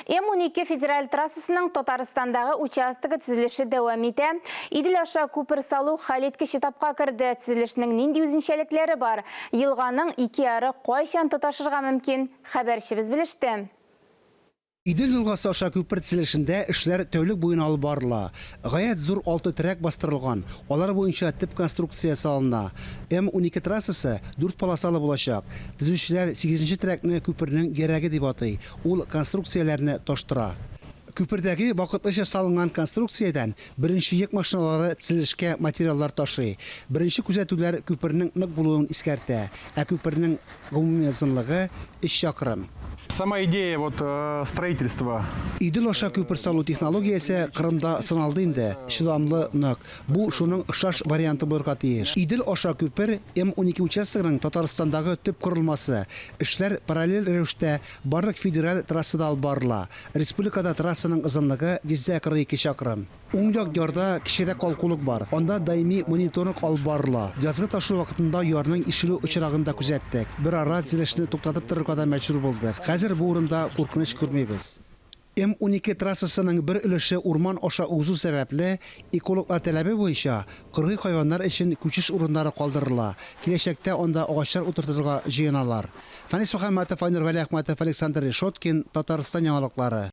М-12 федераль трассасының Татарстандагы участогы төзелеше дәвам итә. Идел аша күпер салу хәлиткеч этапка керде. Төзелешнең нинди үзенчәлекләре бар? Елганың ике яры кайчан тоташырга мөмкин? Хәбәрчебез белеште. Идел елгасы аша күпер төзелешендә эшләр тәүлек буена алып барыла. Гаять зур алты терәк бастырылган, алар буенча төп конструкция салына. М-12 трассасы дүрт полосалы булачак. Төзүчеләр сигезенче терәкне күпернең йөрәге дип атый, ул конструкцияләрне таштыра. Күпердәге вакытлыча салынган конструкциядән беренче йөк машиналары төзелешкә материаллар ташый. Беренче күзәтүләр күпернең нык булуын искәртә, ә күпернең Гомуми озынлыгы, өч чакрым. Сама идея вот строительства. Идел аша күпер салу технологиясе Кырымда сыналды инде, чыдамлы, нык. Бу шуның охшаш варианты булырга тиеш. Идел аша күпер, М-12 участогының Татарстандагы төп корылмасы. Эшләр параллель рәвештә барлык федераль трассада алып барыла. Республикада трассаның озынлыгы 142 чакрым. Уң як ярда кечерәк калкулык бар, анда даими мониторинг алып барыла. Язгы ташу вакытында ярның ишелү очрагын да күзәттек. Берара төзелешне туктатып торырга да мәҗбүр булдык. Хәзер бу урында куркыныч күрмибез. М-12 трассасының бер өлеше урман аша узу сәбәпле, экологлар таләбе буенча, кыргый хайваннар өчен күчеш урыннары калдырыла, киләчәктә анда агачлар утыртырга җыеналар. Фәнис Мөхәммәтов, Айнур Вәлиәхмәтов, Александр Решеткин, Татарстан яңалыклары.